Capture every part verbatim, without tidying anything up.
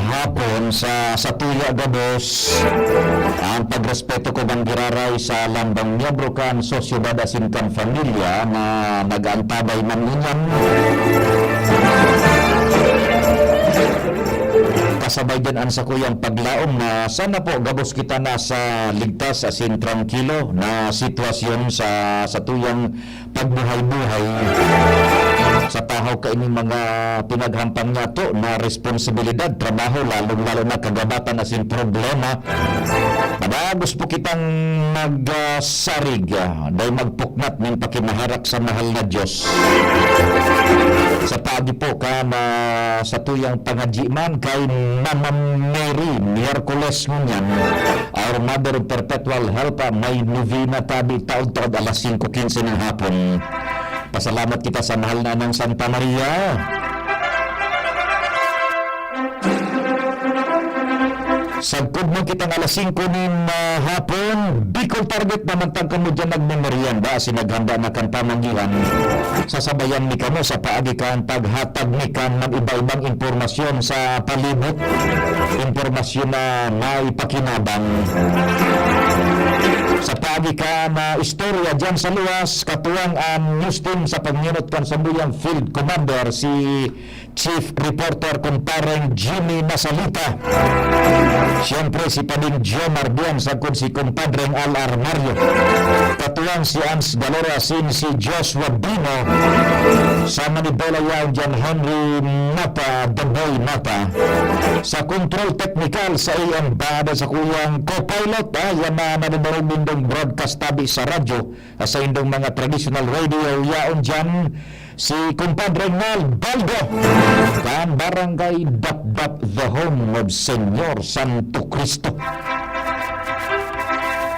Hapon sa satuya gabos, ang pagrespeto ko man giraray sa landang miyembro kan sosyedad asin kan pamilya na nag-aantabay man ngunyan. Kasabay din ang sakuyang paglaom na sana po gabos kita nasa ligtas asin trangkilo na sitwasyon sa satuyang pagbuhay-buhay sa tahaw kaini mga pinaghampang niyato na responsibilidad, trabaho, lalong-lalo na kagabatan asin problema. Padagos po kitang magsarig, ah, dahil magpuknat nin pakimaherak sa mahal na Diyos. Sa paagi po kan, ah, satuyang pangadyi man kay Mama Mary, Miyerkules ngunyan, Our Mother of Perpetual Help, ah, may novena tabi taon-taon alas singko quince ng hapon. Pasalamat kita sa mahal na Nanang Santa Maria. Sagkod man kitang alas singko nin, ah, hapon, Bicol Target naman tang kamo dyan nagmemerienda, asin naghanda na kan pamanggihan. Sasabayan mi kamo sa paagi kan paghatag mi kan man iba-ibang impormasyon sa palibot, impormasyon na may pakinabang. Sa paagi kan, ah, istorya dyan sa luwas, katuwang an news team sa pagninot kan samuyang field commander, si Chief Reporter, kumpareng Jimmy Nasalita. Siyempre, si Pading Jomar Bian, sagkod si kumpadreng Al Armario. Katuwang si Ans Galera asin si Joshua Bino. Sa manibela yaon dyan, Henry Mata, The Boy Mata. Sa control technical, sa A M bada sa kuyang co-pilot, ah, yan na nadadangog nindong broadcast tabi sa radyo, ah, sa indong mga traditional radio, yaon dyan, si Compadre Nal Baldo, kan Barangay Dapdap, the home of Señor Santo Cristo.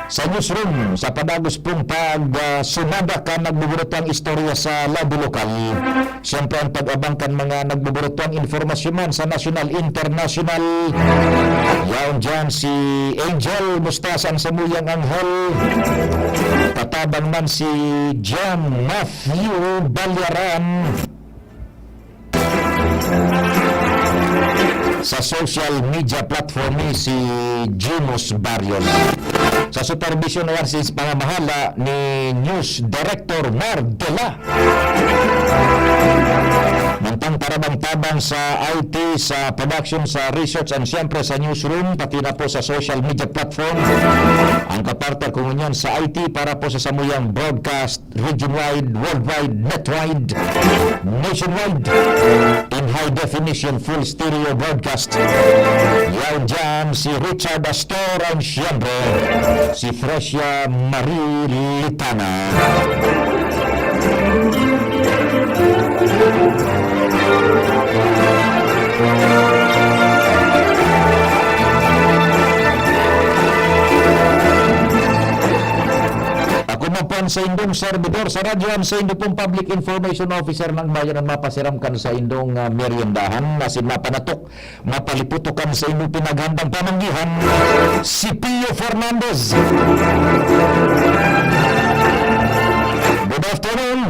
Sa newsroom, sa padagos pong pag, ah, sumada kan nagbuburutuang istorya sa lado lokal. Siyempre, ang pag-abang kan mga nagbuburutuang impormasyon man sa nasyonal, internasyonal. Yaon dyan si Angel Mustasa, ang samuyang anghel. Tatabang man si John Matthew Balyaran. Sa social media platform ni si Jimus Barrios. Sa supervision naman si pamamahala ni News Director Mar Dela. Mantang parabang-tabang sa I T, sa production, sa research, and siyempre sa newsroom, pati na po sa social media platform. Ang kapartner ko ngunyan sa I T para po sa samuyang broadcast, region-wide, worldwide, netwide, nationwide, in high definition, full stereo broadcast. Yaon dyan si Richard Astor and siyempre si Fresia Marie Litana. Ako man po ang saindong servidor sa radyo, ang saindo pong public information officer ng bayan, ang mapasiram kan saindong, ah, meryendahan, asin mapanatok, mapaliputo kan saindong pinaghandang pamanggihan, si Pio Fernandez. Good afternoon.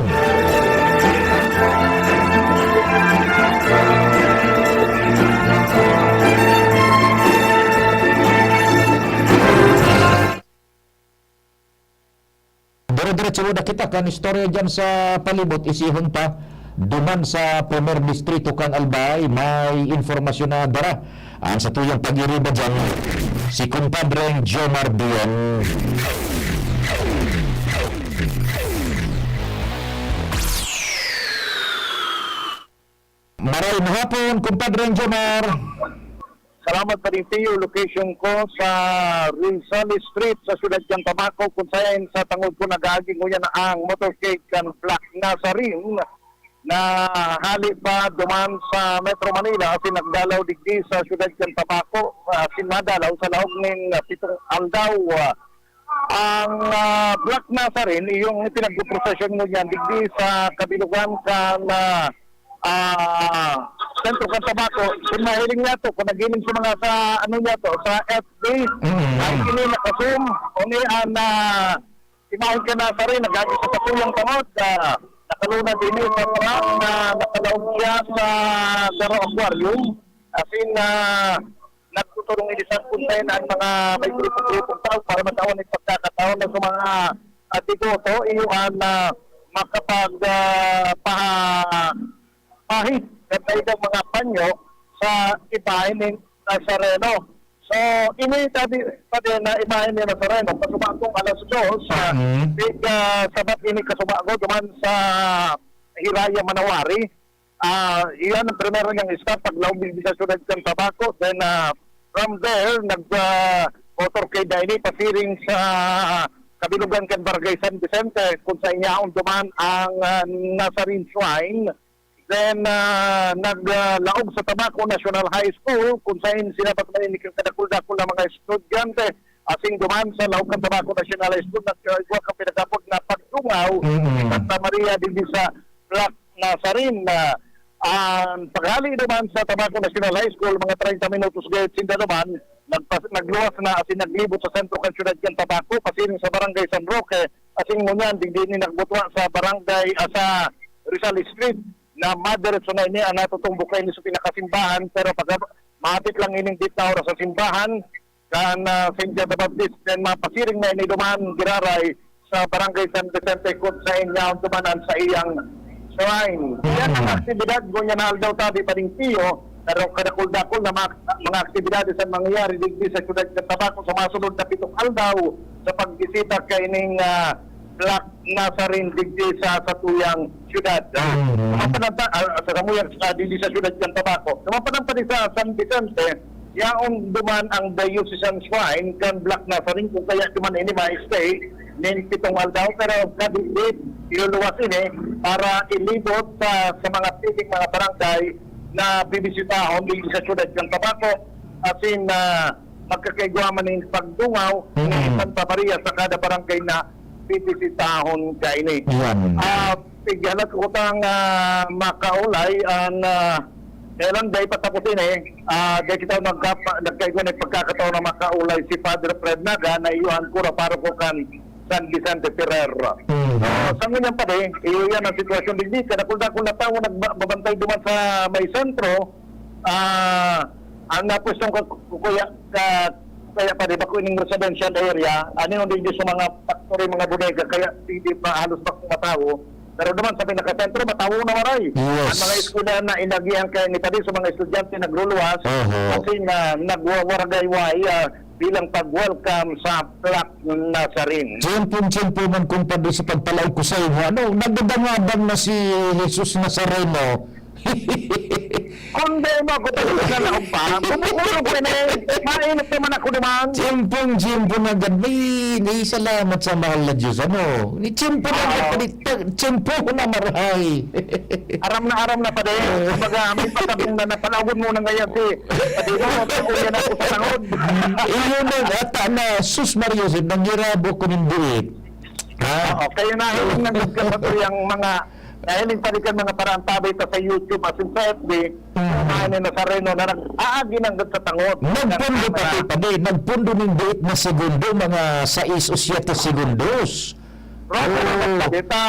Dire-diretso na kita kan istorya dyan sa palibot, isihon ta. Duman sa Primer Distrito kan Albay, may impormasyon na dara ang satuyang pag-iriba dyan, si Kumpadreng Jomar Bien. Maray na hapon, Kumpadreng Jomar. Salamat, Padre Pio. Location ko sa Rizal Street sa siyudad kan Tabaco, kung saen sa tangod ko nag-aagi ngunyan ang motorcade kan Black Nazarene na hali pa duman sa Metro Manila asin nagdalaw digdi sa siyudad kan Tabaco, asin nadalaw sa laog nin pitong aldaw. Ang, ah, Black Nazarene, iyong ipinagpoprosesyon ngunyan digdi sa kabilugan kan, ah, ah, sentro kan Tabaco. Kung mahiling niyato, kung nagiling sa mga sa, ano niyato, sa F B, Mm. ay kini naka-zoom, kung iyan na imahen kan Nazarene, nagagi sa sakuyang tangod, ah, nakalunad ini sa truck na nakalaog siya sa Garo Aquarium. Asin, ah, nagtuturong ini sa kuntayan ang mga may grupo-grupong tao para magkaon ng pagkakataon na sa mga, ah, deboto, iyo an, ah, makapag, ah, paha-, pahid sa daidang mga panyo sa ibahin ni Nazareno. So, ini tabi pa din na imahen ni Nazareno, kasubago alas dos, ah, Mm. tig, ah, sabat ini kasubago duman sa Hiraya, Manawari. Ah, iyan ang primero niyang stop paglaog digdi sa siyudad kan Tabaco. Then, ah, from there, nag, ah, motorcade na ini pasiring sa kabilugan kan Barangay San Vicente, kung sa inyaon duman ang, ah, Nazarene Shrine. Then, ah, nag, ah, laog sa Tabaco National High School, kung saan sinabat man ini kan kadakul-dakul na mga estudyante. Asin duman sa laog kan Tabaco National High School, nagkaigwa kan pinagkapot na pagdungaw Mm. ni Santa Maria digdi sa Black Nazarene. Na, ang paghali duman sa Tabaco National High School, mga treinta minutos gayod sinda duman, nagpas-, nagluwas na asin naglibot sa sentro kan siyudad kan Tabaco, pasiring sa Barangay San Roque, asin ngunyan, digdi ini nagbutwa sa barangay, ah, sa Rizal Street, na madiretso na ini, ang natutumbok kaini sa pinakasimbahan, pero pag mahapit lang ining dit na oras sa simbahan, kan, ah, Saint John the Baptist, then mapasiring na ini duman, giraray sa Barangay San Vicente, kung sa inyaon duman an saiyang shrine. Yan ang Mm. aktibidad, ngunyan na aldaw tabi pa rin tiyo, pero kadakul-dakul na mga, mga aktibidades ang mangyayari digdi sa siyudad kan Tabaco sa masunod na pitong aldaw sa pagbisita kaining, ah, Black Nazarene digdi sa satuyang siyudad. Ah, Mm. sa mga pananta-, ah, sa samuyang, ah, digdi sa siyudad kan Tabaco. Sa mga panampa di sa San Vicente, yaon duman ang diocesan shrine kan Black Nazarene, kung kaya duman ini ma-stay nin pitong aldaw, pero kadikit, iluluwas ini para ilibot sa, sa mga piling mga barangay na bibisitahon digdi sa siyudad kan Tabaco. Asin, ah, magkakaigwa man nin pagdungaw ni Mm. Santa Maria sa kada barangay na bibisitahon kaini. Yan. Ah, tighalat ko tang, ah, makaulay ang, ah, kailan dai pa tapos ini, ah, dai kita magkapa-, nagkaigwa na pagkakataon na makaulay si Father Fred Naga na iyo ang kura paroko kan San Vicente Ferrer. Mm. Ah, sa ngunyan pa di, iyo yan ang sitwasyon digdi. Kadakul-dakul na tawo nagbabantay duman sa may sentro. Ah, ang napwestong ka-, kuya, ka-, kaya pa, di ba, kung ining residential area, ano yung digdi sa mga factory, mga bodega, kaya di, di pa halos bako matawo. Pero naman sa pinakasentro, matawo na maray. Yes. Ang mga eskwelahan na inagihan kaya ni Padi sa mga estudyante nagluluwas, Oho. kasi nga nagwawaragayway, ah, bilang pag-welcome sa Black Nazarene. Tiyempong-tiyempo man, kumpadre, sa pagpalaog ko sa imo, ano, nagdadangabang na si Jesus Nazareno. Kung di mo ako talaga na laog pa, bumukulog ko na eh. Mainit naman ako naman. Tiyempong-tiyempo na gad. May, may salamat sa mahal na Diyos. Ano? Ni tiyempo na gad, Oo. pali-, ta-, tiyempo ko na marahay. Aram na aram na pa din. Oo. Kumbaga, may patabong na napalagon mo na ngayon si Padi mo, pag-uwi na ako sa tangod. Iyon na, ata na, sus, Mario Joseph, nanggirabo ko ng buwit. Ha? Oo, kayo nahiling ng gagawin ko yung mga, nahiling pa rin kan mga parang tabay ta sa YouTube, as in sa F B, Mm. mga ni Nazareno na nag-aagi ng sa tangod. Nagpundo Ng pati, camera. pati, nagpundo ning biit na segundo, mga sais o siyete segundos. Roger, Oo. Roger, ta,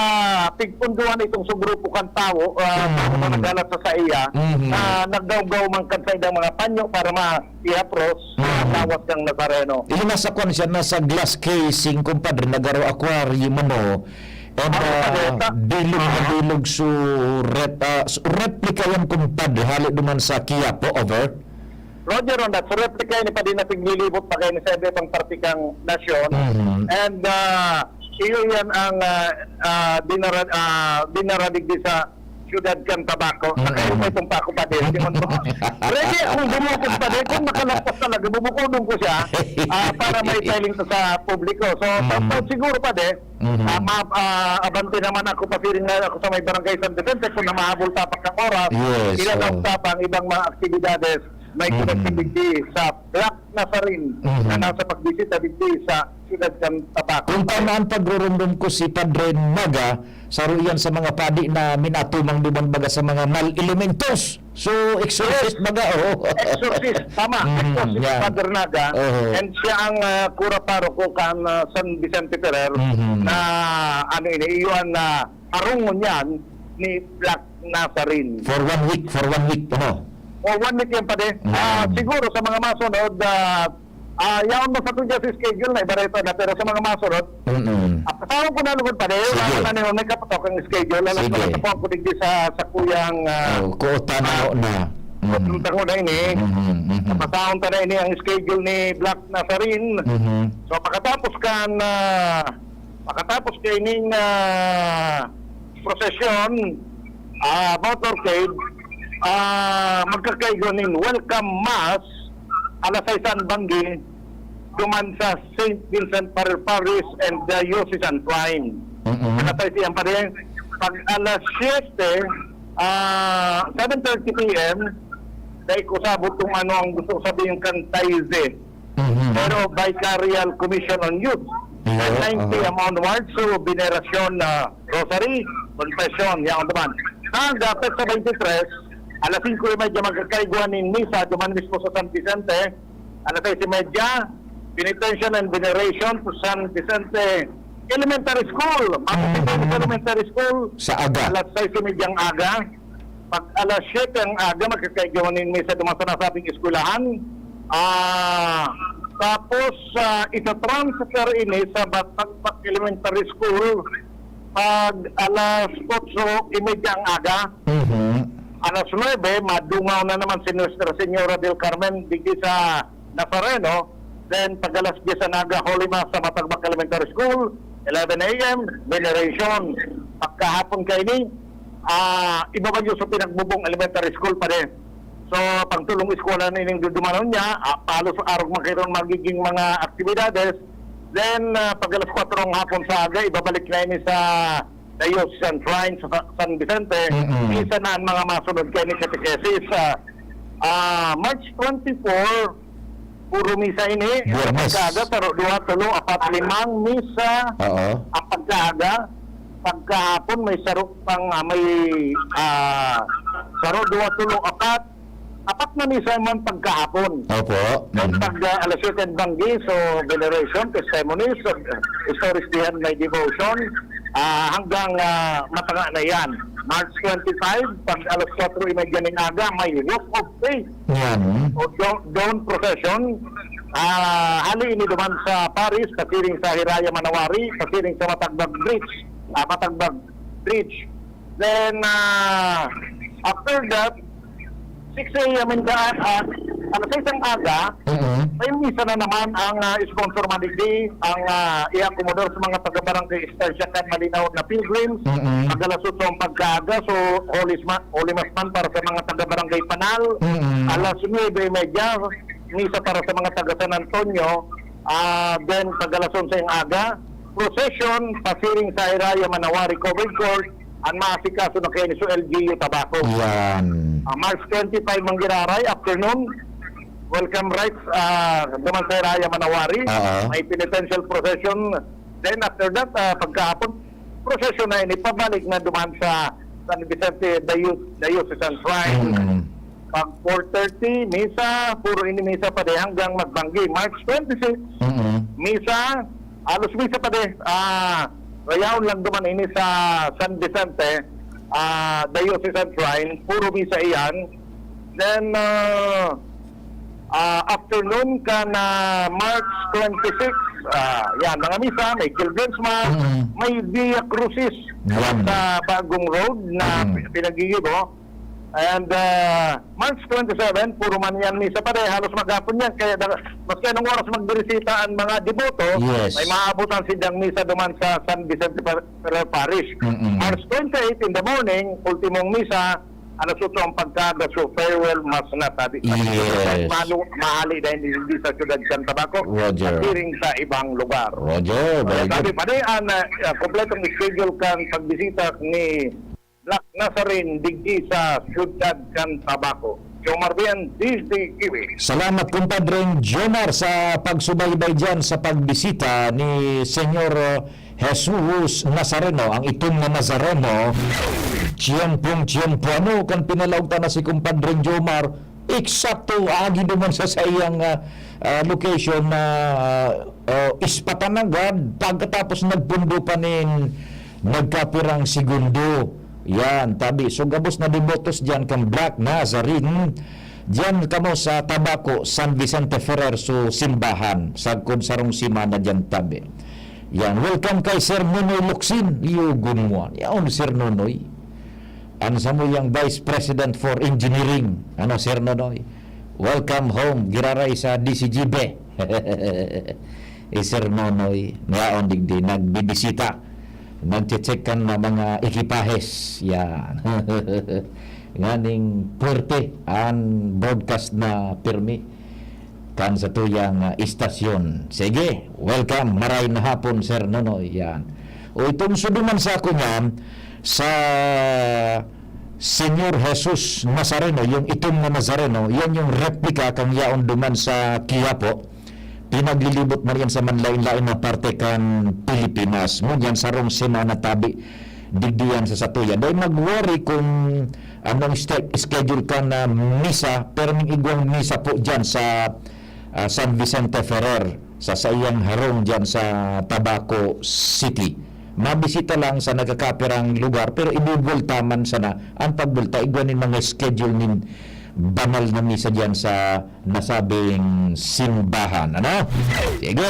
pigpunduan itong subgrupo kan tawo, ah, Mm. tawo na naghalat sa saiya, Mm. na nagdawgaw man kan sa idang mga panyo para ma-, i-approach, Mm. lawas kang Nazareno. Iyo, nasa kwan siya, nasa glass casing, kumpadre, nagaro aquarium, ano. And, Ano pa, ah, Deta? bilog na Ah. bilog, so, rep-, ah, so, replica yan, kumpadre, hali duman sa Quiapo, over. Roger on that. So, replica yan, pa din na piglilibot pa kayo sa iba-ibang parte kang nasyon. Mhm. And, ah, iyo yan ang, ah, ah, dinara-, ah, dinaradigdi sa siyudad kan Tabaco. Mm. Sa kayo pa itong Paco Padel. Di man po. Ready akong bumukod pa din. Kung makalagpas talaga, bubukudon ko siya, ah, para may telling sa, sa publiko. So, Mm. tapos siguro pa din, Mm. ah, ma-, ah, abante naman ako, pasiring na ako sa may Barangay San Vicente kung na mahabol tapak ng oras. Yes, Ilalawag oo. tapang ibang mga aktibidades may Mm. connectivity sa Black Nazarene Mm. na nasa pagbisita digdi sa siyudad kan Tabaco. Kung tama ang pagrurumdom ko, si Padre Naga, saro iyan sa mga padi na minatumang duman baga sa mga mal elementos. So, exorcist Yes. baga, oh. Exorcist, tama. Mm, Exorcist yan. Father Naga. Oo. And siya ang, ah, kura paroko kan, ah, San Vicente Ferrer Mhm. na, ano ini, iyon na harong ngunyan ni Black Nazarene. For one week, for one week, ano? O, one week yan, padi. Ah, Mm. siguro sa mga masunod, ah, ah, yaon man sa tudya sa schedule na ibareta na, pero sa mga masunod, Mm-mm. ah, pasahon ko na lugod, padi. Wala Sige. ko na niyo, may kapatok ang schedule. Alam ko Sige. na sa pangkuligdi sa, sa kuyang, ah, Oh, kuota na ah, na. Mm. kuota na ini. Mhm, mhm. Pasahon ta na ini ang schedule ni Black Nazarene. Mhm. So, pakatapos kan, ah, pakatapos kaining, ah, prosesyon, ah, motorcade, ah, magkakaigwa nin welcome mass, alas sais an banggi, duman sa Saint Vincent Par-, Parish and Diocesan Shrine. Mm-mm. Alas sais yan pa rin. Pag alas siyete, ah, seven thirty P M, dai ko sabot kung ano ang gusto ko sabihin kan tithe. Mhm. Pero Vicarial Commission on Youth. Iyo, From nine P M aha. onwards, so, venerasyon na rosary, confession, yan naman. Ang dapat sa twenty-three, alas singko y media magkakaigwa nin misa, duman mismo sa San Vicente, alas sais y media, penitential and veneration to San Vicente Elementary School. Mga Mhm. Elementary School, Sa aga. alas sais y media ang aga. Pag alas siyete ang aga, magkakaigwa nin misa duman sa nasabing eskwelahan. Ah, tapos, ah, isa-transfer ini sa Batagbac Elementary School pag alas otso y media ang aga. Mhm. Alas nuebe, madungaw na naman si Nuestra Señora del Carmen digdi sa Nazareno. Then, pag alas dyes ang aga, Holy Mass sa Batagbac Elementary School, eleven A M, veneration. Pagkahapon kaini, ah, iba ba yun sa Pinagbubong Elementary School pa rin? So, pangtulong eskwela na ining dudumanon niya, ah, palos arog man kayo magiging mga aktibidades. Then, ah, pag alas kwatro ng hapon sa aga, ibabalik na ini sa Diocesan Shrine sa Sa-, San Vicente. Mm-mm. Misa na ang mga masunod kaini catechesis. Ah, ah, March twenty-four, puro misa ini. Biyernes. Pagkaaga, saro, duwa, tulo, apat, limang misa. Oo. Ang pagkaaga, pagkahapon may saro pang, ah, may, ah, saro, duwa, tulo, apat. Apat na misa man pagkahapon. Opo. Then Mm. pag, ah, alas siyete ang banggi, so veneration, testimonies, so, stories diyan, may devotion, ah, hanggang, ah, matanga na yan. March twenty-five, pag alas kwatro y media nin aga, may Walk of Faith Yan. o dawn, dawn procession. Ah, hali ini duman sa Paris, pasiring sa Hiraya Manawari, pasiring sa Matagbag Bridge, ah, Matagbag Bridge. Then, ah, after that, six A M in the, ah, alas sais ang aga, Mm-mm. may misa na naman ang, ah, sponsor man digdi, ang, ah, iakomodar sa mga taga-barangay Estancia kan Malinaw na pilgrims. Mm-mm. Pag alas otso ang pagkaaga, so Holy Mass, Holy Mass man para sa mga taga-barangay Panal. Mm-mm. Alas nuebe y media, misa para sa mga taga San Antonio. Ah, then, pag alas onse ang aga, procession, pasiring sa Hiraya Manawari Covered Court, ang maasikaso na kayo ni so L G U Tabaco. Yan. Ah, March twenty-five, Manggiraray, afternoon, welcome rites, ah, duman sa Hiraya Manawari. Oo. May penitential procession. Then, after that, ah, pagkahapon, procession na ini, pabalik na duman sa San Vicente Diocese-, Diocesan Shrine. Mm. Pag four thirty, misa, puro ini misa pa di hanggang magbanggi. March twenty-six, Mm-mm. misa, halos misa pa di, ah, rayaon lang duman ini sa San Vicente, ah, Diocesan Shrine, puro misa iyan. Then, ah, ah, afternoon kan, ah, March twenty-six, ah, yan, mga misa, may Children's Mass, Mm. may Via Crucis Yan. sa Bagong Road na Mm. pinaggigibo. And, ah, March twenty-seven, puro man yan misa pa rin. Halos maghapon yan. Kaya da-, maski anong oras magbirisita ang mga deboto, Yes. may maabutan silang misa duman sa San Vicente Par-, Ferrer Parish. Mm-mm. March twenty-eight in the morning, ultimong misa, alas otso ang pagkaaga, so farewell mass na, sabi. Yes. Malu-, mahali na hindi, hindi sa siyudad kan Tabaco, Roger. Siring sa ibang lugar. Roger, Kaya very sabi good. pa rin, ang, ah, kompletong schedule kan pagbisita ni Black Nazarene digdi sa siyudad kan Tabaco. Jomar Bien, D Z T V. Salamat, Kumpadreng Jomar, sa pagsubaybay diyan sa pagbisita ni Senyor, uh, Jesus Nazareno, ang itom na Nazareno. Tiyempong-tiyempo, ano, kan pinalaog ta na si Kumpadreng Jomar, eksakto, agi naman sa saiyang, ah, ah, location na, ah, ispatan nanggad, pagkatapos nagpundo pa nin nagkapirang segundo. Yan, tabi. So, gabos na debotos diyan kan Black Nazarene. Diyan kamo sa Tabaco, San Vicente Ferrer, so simbahan, sagkod sarong semana diyan tabi. Yan, welcome kay Sir Nonoy Locsin, yugon mo. Yaon, Sir Nonoy. Ang samuyang Vice President for Engineering, ano, Sir Nonoy? Welcome home, giraray sa D C G B. Eh, Sir Nonoy, yaon digdi, nagbibisita. Nagche-check kan na mga ekipahes. Yan. Nganing puwerte an broadcast na pirmi kan satuyang, ah, istasyon. Sige, welcome. Maray na hapon, Sir Nonoy. Yan. O, itong suduman sa ako niyan, sa Señor Jesus Nazareno, yung itom na Nazareno, yan yung replika kan yaon duman sa Quiapo. Pinaglilibot man yan sa manlain-lain na parte kan Pilipinas. Ngunyan, sarong semana tabi, digdi yan sa satuya. Dai mag-worry kung anong ste-, schedule ka na misa, pero may igwang misa po dyan sa, ah, San Vicente Ferrer, sa saiyang harong dyan sa Tabaco City. Mabisita lang sa nagkakapirang lugar, pero ibubulta man sana ang pagbulta. Igwa nin mga schedule nin banal na misa dyan sa nasabing simbahan. Ano? Sige.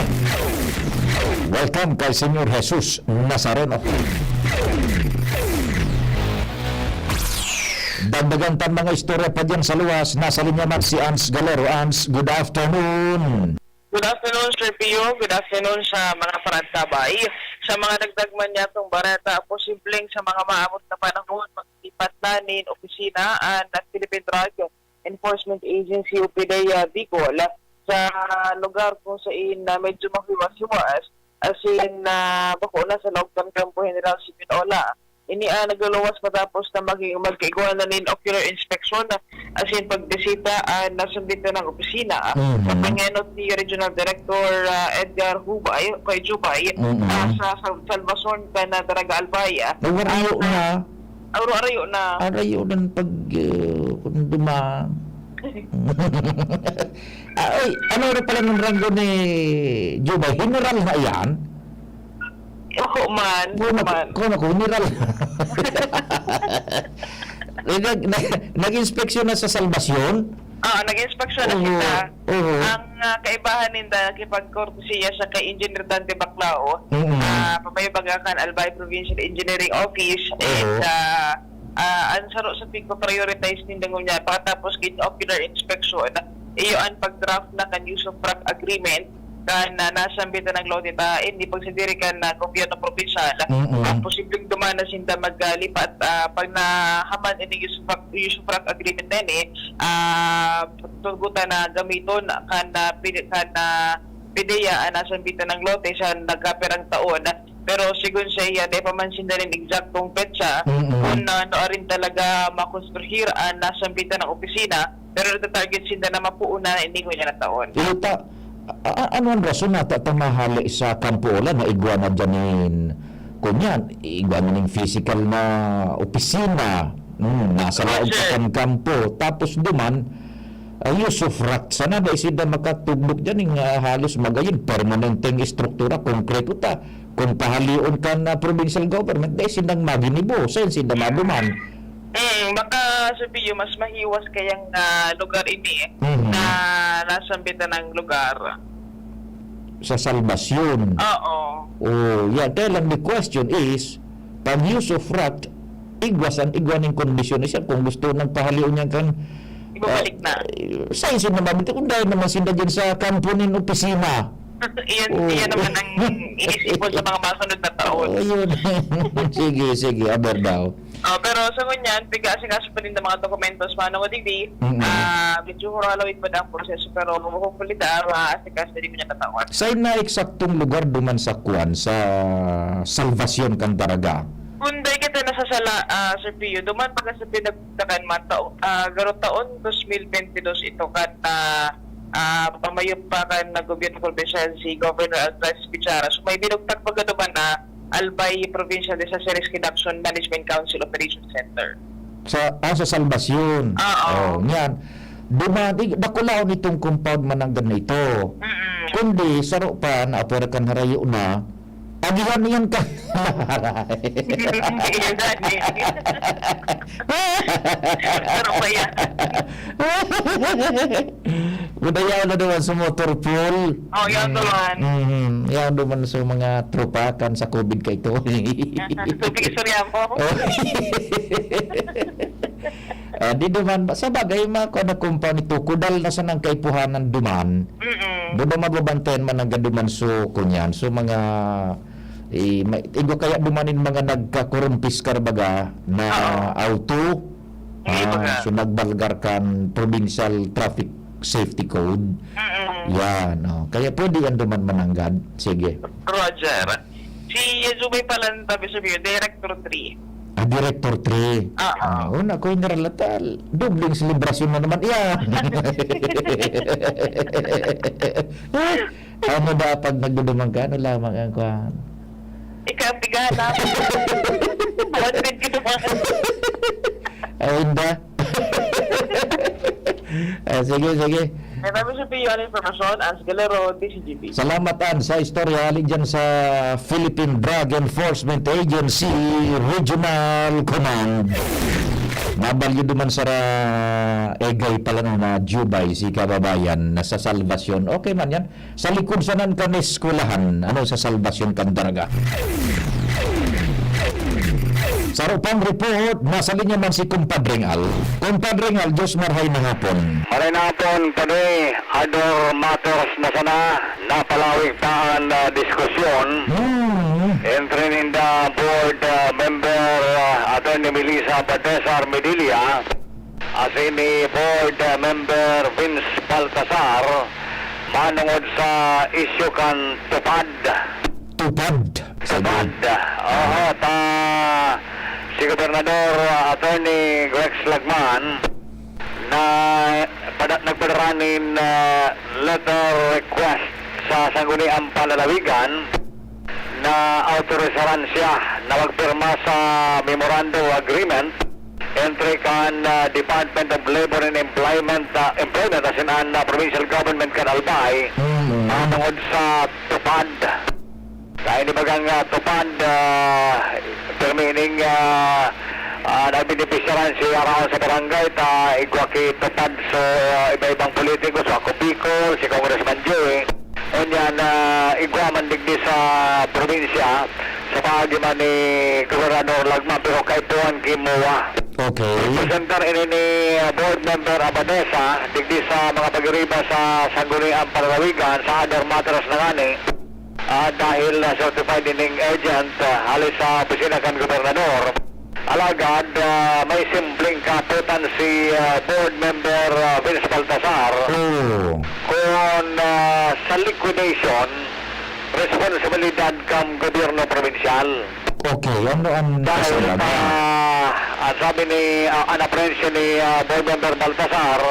Welcome kay Señor Jesus Nazareno. Dagdagan tan mga istorya pa dyan sa luwas. Nasa linya man si Ans Galero. Ans, good afternoon. Good afternoon, Sir Pio. Good afternoon sa mga paratabay. Sa mga dagdag man niyatong bareta, posibleng sa mga maabot na panahon, maglipat na nin opisina ang Philippine Drug Enforcement Agency o PDEA Bicol sa lugar kung sain na medyo mahiwas-hiwas, asin na bako na sa laog kan Kampo General Simeon Ola. Ini ang nagluluwas matapos na maging, magkaigwa na nin ocular inspection asin pagbisita ang nasambit na ng opisina Mhm. sa pangenot ni Regional Director, ah, Edgar Hubay, kay Jubay, Mhm. ah, sa Sal-, Salvacion kan, ah, Daraga Albay, ah. Nagarayo At, na. ah, aro-arayo na. Arayo na pag, uh, kung duma-, Ah, oy, ano na pala ng ranggo ni Jubay? General na yan? Ako man, Kung ako, man. kung ako, general. Eh, nag-, nag-, nag-inspeksyon na sa Salvacion? Oo, nag-inspeksyon na Oo, kita. oo. Ang, ah, kaibahan ninda, kipag-courtesy siya kay Engineer Dante Baclao, Mm. ah, papayo baga kan Albay Provincial Engineering Office, Oo. and, ah, ah, ang saro sa pigpa-prioritize ninda ngunyan, pagkatapos gin ocular inspection, iyo ang pag-draft na kan use of prop agreement, kan, ah, nasambit na ng lote ta, hindi pagsadiri kan, ah, gobyerno probinsyal. Mm-mm. Ah, posibleng duman na sinda maglipat, ah, pag nahaman ini use of, use of prop agreement na ini, ah, tugutan na gamiton kan, ah, pili-, kan, ah, PDEA ang nasambit na ng lote sa nagkapirang taon. Pero sigon saiya, dai pa man sinda nin eksaktong petsa Mm-mm. kung ano rin talaga makonstruhir ang nasambit na ng opisina, pero nagta-target sinda na mapuo na ini ngunyan na taon. Iyo ta, a-, a-, ano ang rason na ta, ta mahali sa Kampo Ola na igwa na dyan nin, kunyan, igwa na ning physical na opisina, hmm, nasa Oo, laog sir. Sa kan kampo, tapos duman, ah, use of rock. Sana dai sinda makatugdok dyan, ning, ah, halos magayon, permanenteng estruktura, konkreto ta. Kung pahalion kan, ah, provincial government, dai sindang maginibo. Saan sinda maduman? Mm, baka sabihin, mas mahiwas kayang, ah, lugar ini Mhm. na nasambitan ng lugar. Sa Salvacion. Oo. Oh, yeah. Kaya lang, the question is, pag use of rock, igwa san, igwa ning kondisyon na siya kung gusto nang pahalion niya kan, Ibalik na. Ah, sa isin naman, ito kung dahil naman sinda dyan sa kampo nin opisina. Iyan, Oh. iyan naman ang iisipon sa mga masunod na taon. Oh, yun. Sige, sige, aber daw. Oh, pero sa ngunyan, pig-aasikaso pa din ng mga dokumentos, mano ko digdi, Mm-mm. ah, medyo huralawit pa na ang proseso, pero hopefully, da, maasikaso na din yung natatawan. Sa na eksaktong lugar duman sa kwan, sa Salvacion kan Daraga? Kung dai kita nasasala, ah, Sir Pio, duman pa ka sa pinagtakan man, tao-, ah, garo taon, dos mil bente dos ito, kan, ah, ah, pamayop pa kan na gobyerno probinsyal si Governor Alfred Bichara. So, may binugtak pa ka duman na Albay Provincial Disaster Risk Reduction Management Council Operation Center. Sa, ah, sa Salvacion. Oo. Oh, yan. Duman, i-, dakulaon itong compound mananggan na ito. Mm-mm. Kundi, saro pa, na apwera kan harayo na, Agihan niyan ka. Hindi yan, eh. Pero ba yan? Gudayaw na naman sa motor fuel. Oh, yan naman. Mm, yan naman sa mga tropa kan sa covid ka ito. Tubig istorya mo. Oh. Ah, di duman, sa bagay, mga kuwan na kumpani to, kudal na sanang kaipuhanan duman. Mm-mm. Buda mababantayan man ang gaduman so, kunyan. So, mga, eh, may, igwa kaya duman in mga nagkakurumpis karbaga na Oo. auto. Hindi Ah, baga. So, nagbalgar kan provincial traffic safety code. Mm-mm. Yan, oh. Kaya pwede yan duman mananggad. Sige. Roger. Si Yazubay pala ng tabi sabihin, Director three. Ah, Director three. Ah, ah. Ah, una ko, General Natal. Dobling selebrasyon na naman iyan. Ano ba pag nagdudumang ka? Ano lamang ang kwan? Ikaw, tigana. One fifty to one. Ay, hindi. Ah, sige, sige. May kami sa P U ang informasyon, Ans Galero, D C G P. Salamat, Ans, sa istorya hali dyan sa Philippine Drug Enforcement Agency Regional Command. Nabalyo duman sa ra-, Egay pala na, na Jubay, si kababayan, na sa Salvacion. Okay man yan. Sa likod sa nan kan eskwelahan, ano, sa Salvacion kan Daraga. Sa Rupang Report, nasa linya man si Kumpadreng Al. Kumpadreng Al, Diyos marhay na hapon. Maray na hapon, Padre. Other matters na sana, napalawig pa an, ah, diskusyon Hmm. entre ninda board, ah, member, ah, Attorney Melissa Baltazar Medilla, asin ni board, ah, member Vince Baltazar, manongod sa isyu kan TUPAD. TUPAD. TUPAD. Oho, ta si Gobernador, ah, Attorney Rex Lagman, na pada-, nagpadara nin, ah, letter request sa Sangguniang Panlalawigan na autorisaran siya na magpirma sa Memorandum of Agreement entre kan, ah, Department of Labor and Employment, ah, Employment asin an, ah, Provincial Government kan Albay, Mm. manongod sa TUPAD. Kaya ini bagang, ah, TUPAD, ah, pirmi ining, ah, ah, nabenepisyaran si Araon sa barangay, ta igwa ki TUPAD so, ah, iba-ibang politiko, so ako Bicol, si Congressman Joey. Ngunyan, ah, igwa man digdi sa probinsya, sa paagi man ni Gobernador Lagman, pero kaipuhan ki MOA. Okay. Presentar ini ni, ah, Board Member Abadesa, digdi sa mga pagiriba sa Sangguniang Panlalawigan, sa other matters na ngani. Ah, dahil na-certified ining agent, ah, hali sa opisina kan gobernador. Alagad, ah, may simpleng kapotan si, ah, Board Member, ah, Vince Baltasar. Oo. Kung, ah, sa liquidation, responsibilidad kan gobyerno probinsyal. Okay, ano ang Dahil kasunod? sa, ang sabi ni, ah, an aprehension ni, ah, Board Member Baltasar,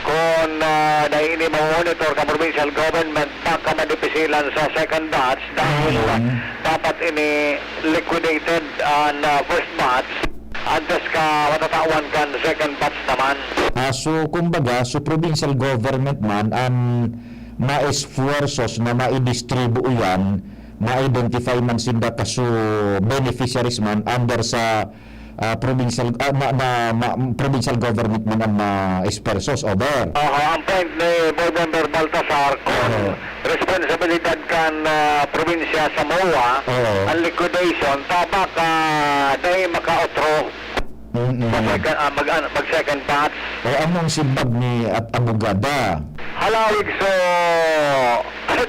kung, ah, dai ini mamonitor kan provincial government, baka madipisilan sa second batch dahil Mm. dapat ini liquidated an, ah, first batch antes ka matatawan kan second batch naman. Ah, so, kumbaga, so provincial government man an maesfuersos na maidistribu iyan, ma-identify man sinda kaso beneficiaries man under sa, ah, provincial, ah, na, na, ma-, provincial government man ang maesfuersos over. Aha, ang point ni Board Member Baltasar, kung Oo. responsibilidad kan, ah, probinsya sa MOA, Oo. ang liquidation, ta baka dai makaotro Mm-mm. mag-second, ah, mag-, ah, mag-second batch. O, anong simbag ni at abogada? Halawig so,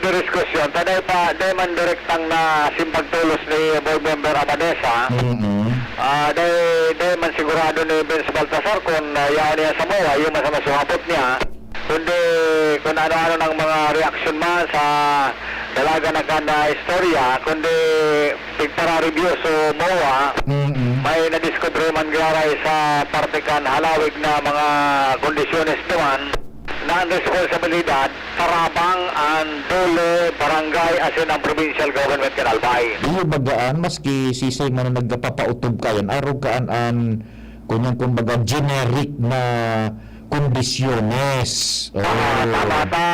diskusyon. Ta dai pa, dai man direktang nasimbag tolos ni Board Member Abadesa. Mm-mm. Ah, dai, dai man sigurado ni Vince Baltasar kung, ah, yaon niya sa MOA, yung mas masungapot niya. Kundi kung ano-ano ng mga reaksyon man sa dalaga na kan, ah, istorya, kundi pigpara-review so MOA, Mm-mm. may nadiskubre man garay sa parte kan halawig na mga kondisyones duman na ang responsibilidad karabang an DOLE, barangay, asin ang provincial government kan Albay. Iyo bagaan, maski sisay man ang nagpapautob kayan, arog kaan an kunyang kumbaga generic na kondisyones. Ah, Oo. tama ta.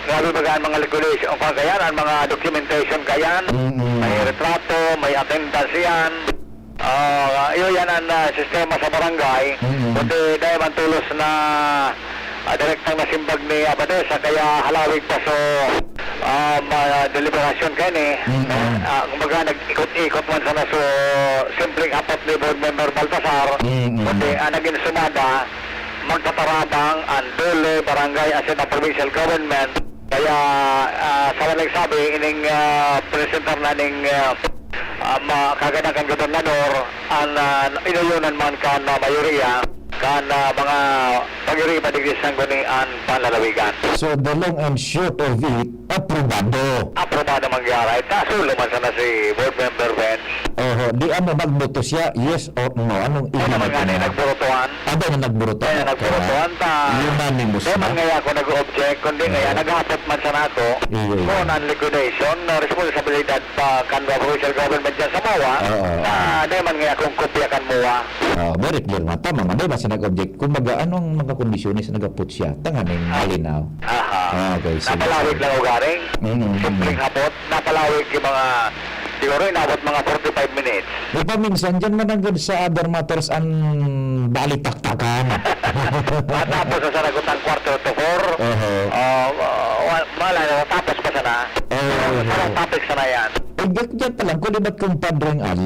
Grabe baga an mga liquidation, o kaya an mga documentation kayan. Mm-mm. May retrato, may attendance yan. Ah, iyo yan ang, ah, sistema sa barangay. Mm-mm. Kundi dahil man tulos na, ah, direktang nasimbag ni Abadesa, kaya halawig pa so, ah, ma-, deliberasyon kayan eh. Mm-mm. Ah, kumbaga, nag-ikot-ikot man sana so simpleng hapot ni Board Member Baltasar. Mm-mm. Kundi ang naging sumada, magtatarabang ang DOLE, barangay, asin ang provincial government. Kaya, ah, sa mga nagsabi, ining, ah, presentar na ning, ah, ah, ma-, kaganakan gobernador, ang, ah, inuyonan man kan, ah, mayoriya, kan, ah, mga pag-iriba digdi sa Sanggunian Panlalawigan. So, the long and short of it, aprobado. Aprobado mangyari. Kasulo man sana si Board Member Benz. Oho, di ano, magboto siya, yes or no? Anong Ano naman ibinoto nga na niya? nagburutuhan? Ah, dahil na nagburutuhan Kaya ka. nagburutuhan ta. Unanimous Kaya man na. nga ako nag-object, kundi kaya Oo. naghapot man sana ako. Iyo, iyo. Kung ang liquidation, na responsibilidad pa kan provincial government dyan sa MOA, Oo. na dahil man nga akong kopya kan MOA. Ah, very clear na. Tama nga, dahil man sa nag-object. Kumbaga, anong mga kondisyones na nagapot siya? Tanganing Ah. malinaw. Aha. Ah, okay, sige, Napalawig sige. lang ugaring. Mm, mm. Simpleng hapot. Napalawig yung mga, siguro inabot mga forty-five minutes. Di pa minsan, dyan man agad sa other matters ang balitaktakan. Matapos na sa nagutang quarter to four. Oho. Ah, wa-, wala na, tapos pa sana. Oo, Pero oo. sarang topic sana yan. Eh, dyan, dyan pa lang, kung di ba't kumpadreng Al,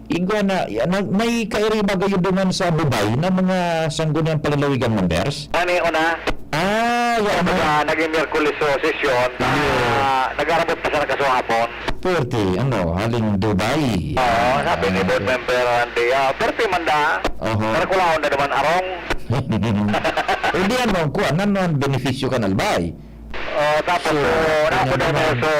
igwa na, yan, na, may kairiba gayo duman sa Dubai na mga sangguniang palalawigan members? Ano yung una? Ah, yan Kaya na. baga, naging Miyerkules so sesyon, na Yeah. nag-arabot pa sana kasuhapon. Puwerte, ano, haling Dubai. Oo, sabi ni Ah, Board okay. Member Randy, ah, puwerte man da. Oho. Pero kulaon na naman arong. Hindi, ano, kuwan, ano ang benepisyo kan Albay? Oh, tapos, So, so, kanya napo na naman. so,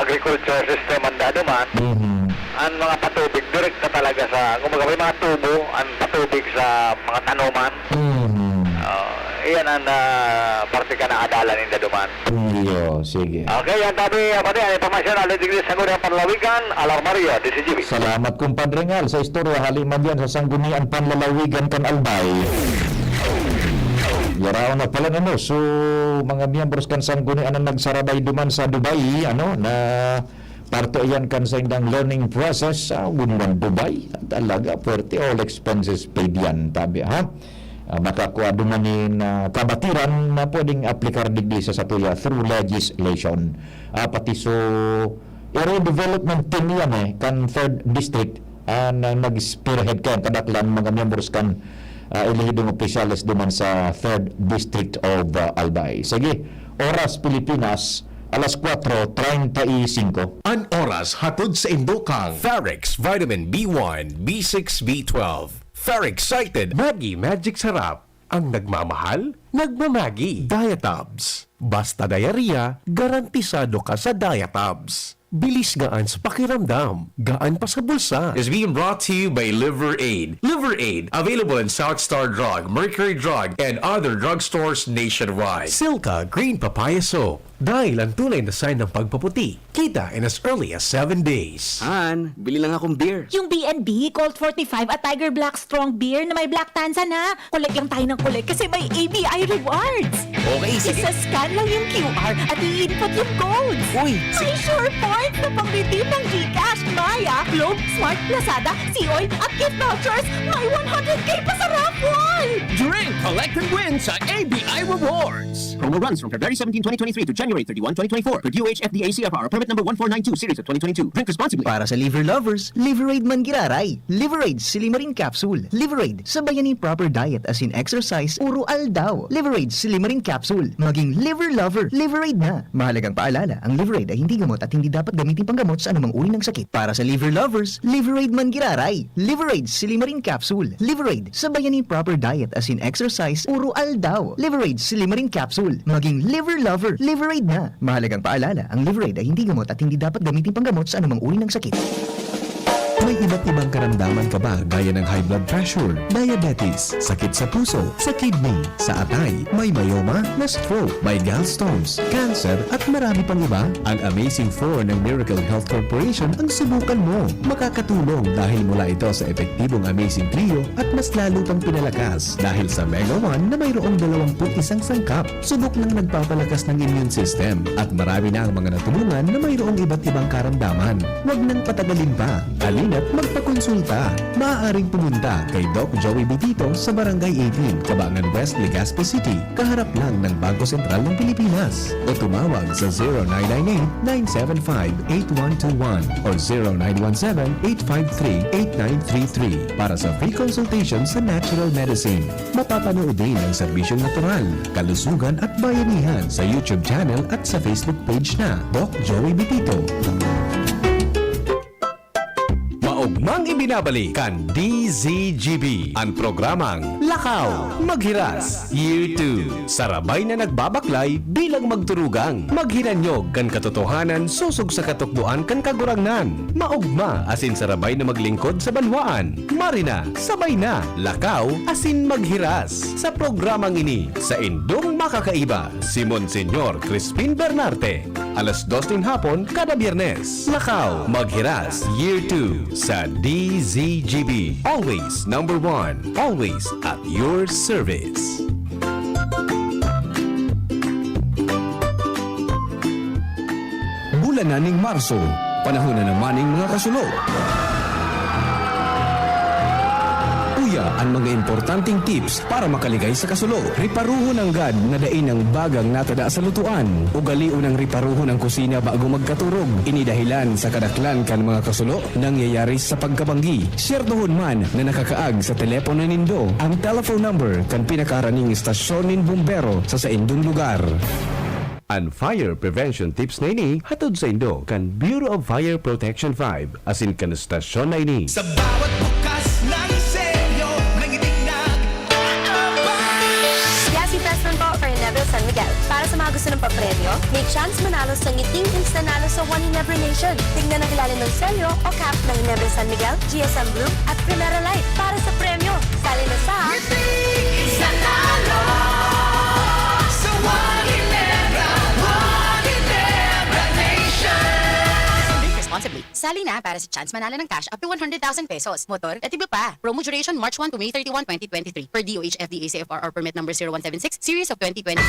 agriculture system ang dado man. Mhm. Ang mga patubig, direkta talaga sa, kumbaga, may mga tubo, ang patubig sa mga tanuman. Mhm. Ah, iyan ang, ah, parte ka na adalan ninda duman. Iyo, sige. Okay, yan tabi, ah, pati ang impormasyon, aling digdi sa Sangguniang Panlalawigan, Alar Mario, D C G B. Salamat, Compadre Ngal, sa istorya hali man diyan sa Sanggunian Panlalawigan kan Albay. Yaraon na pala, ano, so, mga miyembros kan Sanggunian na nagsarabay duman sa Dubai, ano, na parte iyan kan saindang learning process sa Gunwan Dubai. Talaga, puwerte, all expenses paid yan, tabi, ha? Ah, makakua duman nin, ah, kabatiran na pwedeng aplikar digdi sa satuya through legislation. Ah, pati so, area development team yan eh, kan third district, ah, na nag-spearhead kan kadaklan mga miyembros kan, ah, elehidong opisyales duman sa third district of, ah, Albay. Sige, Oras Pilipinas, alas kwatro treinta y cinco. An oras hatod sa indo kan Farex Vitamin B one, B six, B twelve. Farex Excited. Maggi Magic Sarap. Ang nagmamahal, nagmamagi. Diatabs. Basta diarrhea, garantisado ka sa Diatabs. Bilis, gaan sa pakiramdam, gaan pa sa bulsa. Is being brought to you by Liver Aid. Liver Aid, available in South Star Drug, Mercury Drug, and other drugstores nationwide. Silka Green Papaya Soap. Dahil ang tunay na sign ng pagpaputi, kita in as early as seven days. Han, bili lang akong beer. Yung B and B Colt forty-five at Tiger Black Strong Beer na may Black Tanzan, ha? Collect lang tayo ng collect kasi may A B I rewards. Okay, sige. Isa-scan lang yung Q R at i-input yung codes. Uy, May sige. sure points na pang-redeem ng GCash, Maya, Globe, Smart, Lazada, Sea Oil at gift vouchers. May one hundred K pa sa raffle! Drink, collect, and win sa A B I Rewards. Promo runs from February seventeen, twenty twenty-three to January thirty-one, twenty twenty-four. Per D O H F D A C F R, permit number one four nine two, series of twenty twenty-two. Drink responsibly. Para sa Liver Lovers, Liver Aid man giraray. Liver Aid, Silimarin Capsule. Liver Aid, sabayan nin proper diet as in exercise, puro aldaw. Liver Aid, Silimarin Capsule. Maging Liver Lover, Liver Aid na. Mahalagang paalala, ang Liver Aid ay hindi gamot at hindi dapat gamitin panggamot sa anumang uri ng sakit. Para sa Liver Lovers, Liver Aid man giraray. Liver Aid, Silimarin Capsule. Liver Aid, sabayan nin proper diet as in exercise, puro aldaw. Liver Aid, Silimarin Capsule. Maging Liver Lover, Liver Aid na. Mahalagang paalala, ang Liver Aid ay hindi gamot at hindi dapat gamitin panggamot sa anumang uri ng sakit. May iba't ibang karamdaman ka ba, gaya ng high blood pressure, diabetes, sakit sa puso, sa kidney, sa atay, may myoma, na-stroke, may gallstones, cancer, at marami pang iba? Ang Amazing Four ng Miracle Health Corporation ang subukan mo. Makakatulong dahil mula ito sa epektibong Amazing Trio at mas lalo pang pinalakas dahil sa Mega One na mayroong dalawang put isang sangkap. Subok ng nagpapalakas ng immune system at marami na ang mga natulungan na mayroong iba't ibang karamdaman. Huwag nang patagalin pa. Halina't magpakonsulta. Maaaring pumunta kay Doc Joey Bitito sa Barangay eighteen, Cabangan West, Legazpi City, kaharap lang ng Bangko Sentral ng Pilipinas. O tumawag sa zero nine nine eight, nine seven five, eight one two one or zero nine one seven, eight five three, eight nine three three para sa free consultation sa natural medicine. Mapapanood din ang serbisyong natural, kalusugan at bayanihan sa YouTube channel at sa Facebook page na Doc Joey Bitito. Maogmang ibinabalik kan D Z G B an programang Lakaw, Maghiras, Year two. Sarabay na nagbabaklay bilang magturugang, maghinanyog kan katotohanan sosog sa katukdoan kan Kagurangnan. Maogma asin sarabay na maglingkod sa banwaan. Marina, sabay na, lakaw asin maghiras. Sa programang ini, saindong makakaiba, si Monsignor Crispin Bernarte. Alas dos nin hapon kada Biyernes. Lakaw, Maghiras, Year two sa D Z G B. Always number one. Always at your service. Bulan na ning Marso, panahon na naman ning mga kasulo. Uya an mga importanteng tips para makaligay sa kasulo. Riparohon nanggad na dai nang bagang natada sa lutoan. Ugalion ang riparohon ang kusina bago magkaturog. Ini dahilan sa kadaklan kan mga kasulo nangyayari sa pagkabanggi. Syertohon man na nakakaag sa telepono nindo ang telephone number kan pinakaharaning estasyon nin bumbero sa saindong lugar. An fire prevention tips na ini hatod saindo kan Bureau of Fire Protection five asin kan estasyon na ini. Sa bawat bukas ng selyo, nangiting nag-aabang. Yasi Fest man po for Ginebra San Miguel. Para sa mga gusto ng papremyo, may chance manalo sa ngiting Insta Nalo sa One Ginebra Nation. Tingnan ang ilalim ng selyo o cap ng Ginebra San Miguel, G S M Blue at Primera Light para sa premyo. Sali na sa Ngiting Insta Nalo sa One Ginebra, One Ginebra Nation. Drink responsibly. Sali na para sa chance manalo ng cash up to one hundred thousand pesos, motor at iba pa. Promo duration March one to May thirty-one, twenty twenty-three. Per D O H F D A C F R R permit number zero one seven six, series of twenty twenty.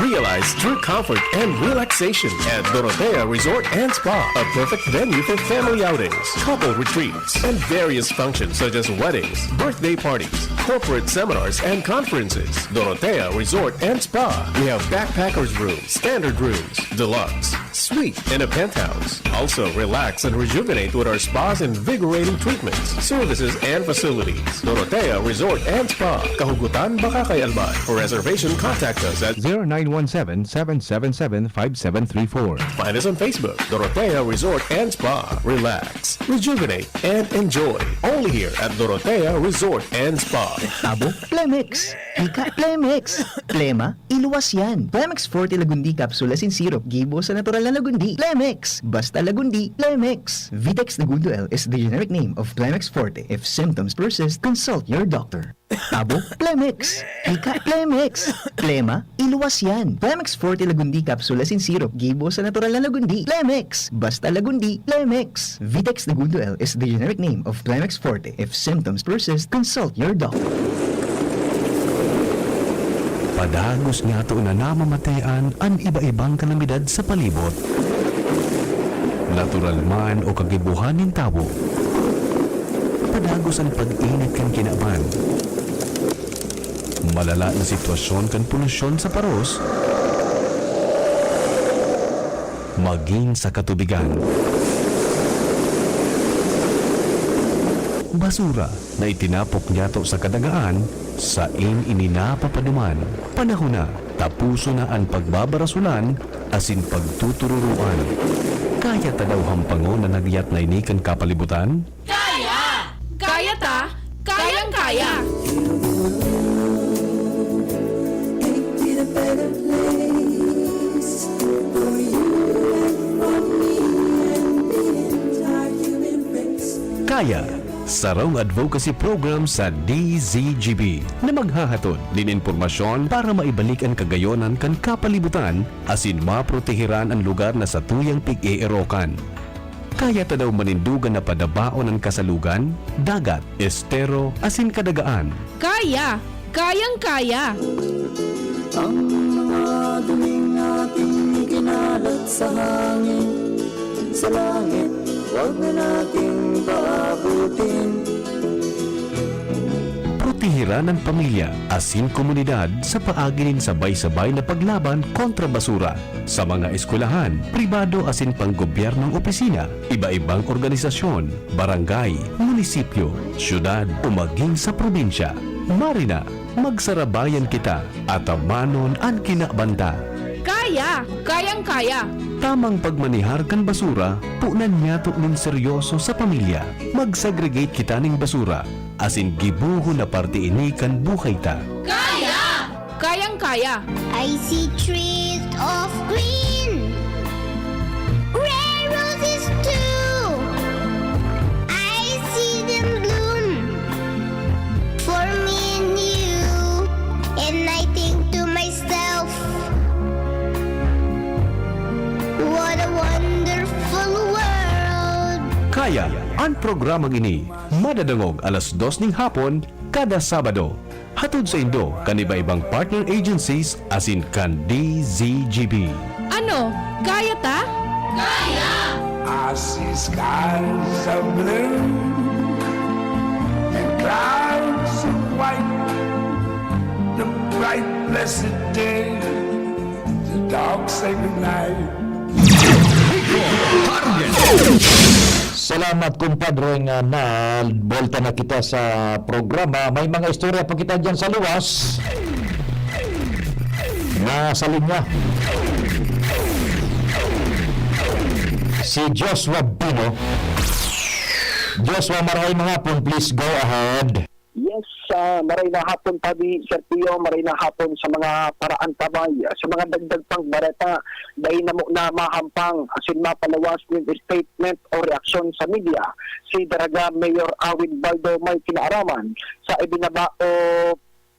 Realize true comfort and relaxation at Dorotea Resort and Spa, a perfect venue for family outings, couple retreats, and various functions such as weddings, birthday parties, corporate seminars, and conferences. Dorotea Resort and Spa. We have backpackers room, standard rooms, deluxe, suite, and a penthouse. Also, relax and rejuvenate with our spa's invigorating treatments, services, and facilities. Dorotea Resort and Spa, Kahugutan, Bacacay, Albay. For reservation, contact us at zero nine one seven, seven seven seven, five seven three four. Find us on Facebook, Dorotea Resort and Spa. Relax, rejuvenate, and enjoy. Only here at Dorotea Resort and Spa. Tabo, Plemex. Ika, Plemex. Plema, iluwas yan. Plemex Forte Lagundi Capsule asin Syrup, gibo sa natural na lagundi. Plemex! Basta lagundi, Plemex! Vitex Negundo L is the generic name of Plemex Forte. If symptoms persist, consult your doctor. Tabo, Plemex! Ika, Plemex! Plema, iluwas yan. Plemex Forte Lagundi Capsule asin Syrup, gibo sa natural na lagundi. Plemex! Basta lagundi, Plemex! Vitex Negundo L is the generic name of Plemex Forte. If symptoms persist, consult your doctor. Padagos niyato na namamatean an iba-ibang kalamidad sa palibot. Natural man o kagibohan nin tawo. Padagos an pag-init kan kinaban. Malala na sitwasyon kan polusyon sa paros. Magin sa katubigan. Basura na itinapok niyato sa kadagaan, sain ini napapaduman. Panahon na, tapuson na an pagbabarasulan asin pagtutururoan. Kaya ta daw hampangon an hagyat na ini kan kapalibutan? Kaya! Kaya ta! Kayang-kaya! Kaya, sarong advocacy program sa D Z G B na maghahatod nin impormasyon para maibalik an kagayonan kan kapalibutan asin maproteheran an lugar na satuyang pig-eerokan. Kaya ta daw manindogan na padabaon an kasalugan, dagat, estero, asin kadagaan. Kaya! Kayang-kaya! Ang mga dumi nating ikinalat sa hangin, sa langit, huwag na nating paabutin. Proteheran an pamilya asin komunidad sa paagi nin sabay-sabay na paglaban kontra basura. Sa mga eskwelahan, pribado asin panggobyernong opisina, iba-ibang organisasyon, barangay, munisipyo, syudad o maging sa probinsya. Marina, magsarabayan kita, atamanon an kinabanta. Kaya! Kayang-kaya! Tamang pagmanehar kan basura, punan nyato nin seryoso sa pamilya. Mag-segregate kita nin basura, asin gibohon na parte ini kan buhay ta. Kaya! Kayang-kaya! I see trees of green, rare roses too. I see them bloom for me and you. And I think to myself, what a wonderful world. Kaya, an programang ini madadangog alas dos ning hapon kada Sabado. Hatod saindo kan iba-ibang partner agencies asin kan D Z G B. Ano, kaya ta? Kaya! I see skies of blue and clouds of white, the bright blessed day, the dark sacred night. Salamat, kumpadre, nga nabolta na kita sa programa. May mga istorya pa kita dyan sa luwas. Nasa linya si Joshua Bino. Joshua, maray mga hapon. Please go ahead. Yes, ah, maray na hapon, Pabi, Sir Pio, maray na hapon sa mga paraantabay, sa mga dagdag pang bareta, dai namo na mahampang asin mapalawas nin statement o reaksyon sa media si Daraga Mayor Awin Baldo may kinaaraman sa ibinaba o,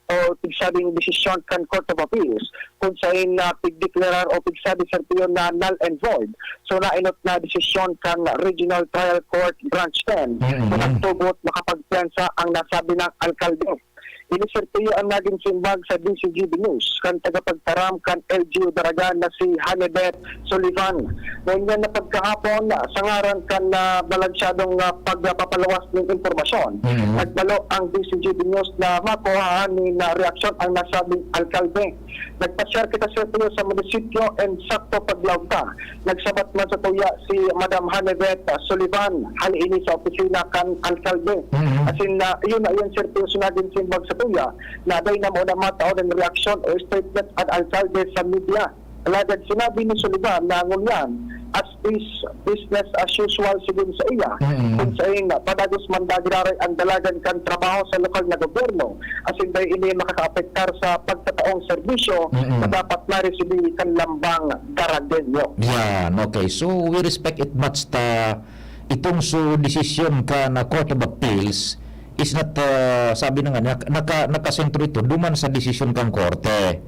o pigsabing desisyon kan Court of Appeals, kun saen na pigdeklarar o pigsabi, Sir Pio, na null and void. So, nainot na desisyon kan Regional Trial Court Branch ten Mm. na nagtugot makapagpiyansa ang nasabi ng alkalde. Ini, Sir Pio, ang nagin simbag sa D Z G B News kan tagapagtaram kan L G U Daraga na si Hanebeth Sullivan. Ngunyan na pagkahapon, sa ngaran kan, ah, balansyadong, ah, pagpapalawas nin impormasyon, Mm. nagbalo ang D Z G B News na makuhaan nin, ah, reaksyon ang nasabing alkalde. Nagpa-share kita, Sir Pio, sa munisipyo and sakto paglaog ta. Nagsabat man sa tuya si Madam Hanebeth, ah, Sullivan, hali ini sa opisina kan alkalde. Mm. Asin, ah, iyon na iyon, Sir Pio, so nagin simbag sa tuya na dai namo na matao nin reaksyon o statement an alkalde sa media. Alagad sinabi ni Sullivan na ngunyan, as is business as usual, sigon sa iya. Mm. Kun saen, padagos man giraray ang dalagan kan trabaho sa lokal na gobyerno, asin dai ini makakaapektar sa pagtataong serbisyo Mm. na dapat naresibi kan lambang Daragueño. Yan, okay. So, we respect it much ta itong so desisyon kan Court of Appeals is not, ah, sabi na nga, nak-, naka-, nakasentro ito duman sa desisyon kan korte.